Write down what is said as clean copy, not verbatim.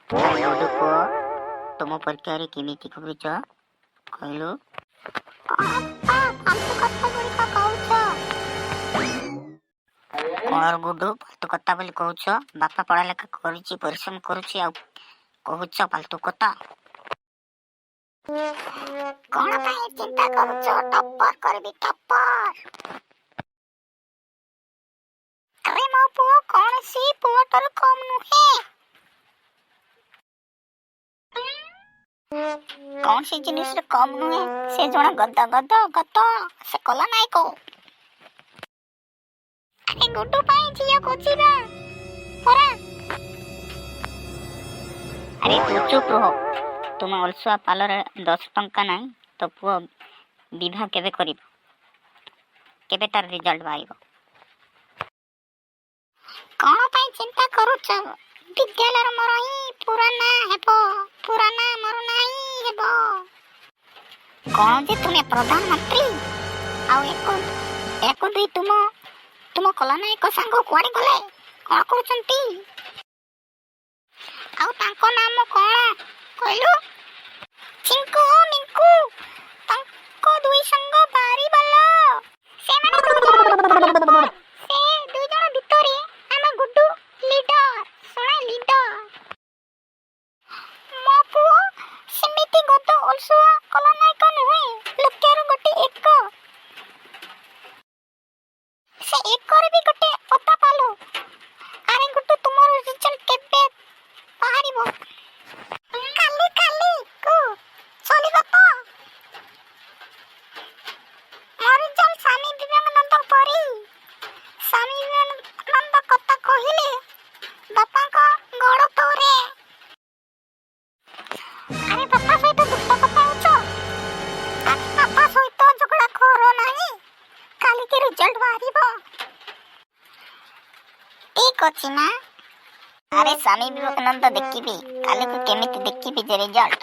ଗୁଡୁ ପୁଅ, ତୁମ ପରୀକ୍ଷାରେ କେମିତି କରୁଛ କହିଲୁ? କଣ ବାପା, ଫାଲତୁ କଥା ଗୁଡ଼ିକ କହୁଛ? କଣ ଗୁଡୁ, ଫାଲତୁ କଥା ବୋଲି କହୁଛ? ବାପା ପଢାଲେଖା କରୁଛି, ପରିଶ୍ରମ କରୁଛି, ଆଉ କହୁଛ ଫାଲତୁ କଥା? କଣ ପାଇଁ ଚିନ୍ତା କରୁଛ? ଟପ୍ପର କରିବି, ଟପ୍ପର। ଆରେ ମୋ ପୁଅ କୌଣସି ପୁଅଠାରୁ କମ ନୁହେଁ। କୌଣସି ଜିନିଷରେ କମ ନୁହେଁ। ସେ ଜଣେ ଗଦ ଗଦ ଗଦ, ସେ କଲା ନାଇଁ କୋ। ଆରେ ଗୁଡୁ ପାଇଁ ଝିଅ ଖୋଜିବା ପରା। ଆରେ ତୁ ଚୁପ୍ ରୁହ। ତୁମ ଅଳସୁଆ ପାଲରେ 10 ଟଙ୍କା ନାହିଁ। ତୋ ପୁଅ ବିବାହ କେବେ କରିବ? କେବେ ତାର ରେଜଲ୍ଟ ବାହାରିବ? କଣ ପାଇଁ ଚିନ୍ତା କରୁଛ? ବିଦ୍ୟାଳୟରେ ମୋର ହିଁ ପୁରା ନାଁ ହେବ, ପୁରା ନାଁ ମୋର ନାଁ ହିଁ ହେବ। କଣ ଯେ ତୁମେ ପ୍ରଧାନମନ୍ତ୍ରୀ? ଆଉ ଏକ ଏକ ଦୁଇ, ତୁମ କଲାନାୟକ ସାଙ୍ଗ କୁଆଡେ ଗଲେ? କଣ କରୁଛନ୍ତି? ଆଉ ତାଙ୍କ ନାମ କଣ କହିଲୁ? ଚିଙ୍କୁ ମିଙ୍କୁ। ତାଙ୍କ ଦୁଇ ସାଙ୍ଗ ଭାରି ଭଲ। ସେମାନେ ଦୁଇ ଜଣ, ସେ ଦୁଇ ଜଣ ଭିତରେ ଆମ ଗୁଡୁ ଲିଡର। ଶୁଣ, ଲିଡର। ମୋ ପୁଅ ସେମିତି ଗଦ ଅଳସୁଆ କଲାନାୟକ ନୁହେଁ। ଲକ୍ଷରୁ ଗୋଟେ ଏକ। ସେ ଏକରେ ବି ଗୋଟେ ପତା ପାଲୁ। ଆରେ ଗୁଡୁ, ତୁମର ରେଜଲ୍ଟ କେବେ ବାହାରିବ? କାଲି। କାଲି କୁ ଚଳିବ ତ? ମୋ ରେଜଲ୍ଟ ସ୍ୱାମୀ ବିବେକାନନ୍ଦ ପରି। ସ୍ୱାମୀ ବିବେକାନନ୍ଦ କଥା କହିଲେ ବାପାଙ୍କ ଗୋଡ଼ ଥରେ। ଆରେ ବାପା ସହିତ ଦୁଷ୍ଟ କଥା ହଉଛ? ଆରେ ବାପା ସହିତ ଝଗଡ଼ା କର ନାହିଁ। କାଲିକି ରେଜଲ୍ଟ ବାହାରିବ। ଠିକ ଅଛି ମା। ଆରେ ସ୍ୱାମୀ ବିବେକାନନ୍ଦ ଦେଖିବି, କାଲିକୁ କେମିତି ଦେଖିବି ଯେ ରେଜଲ୍ଟ।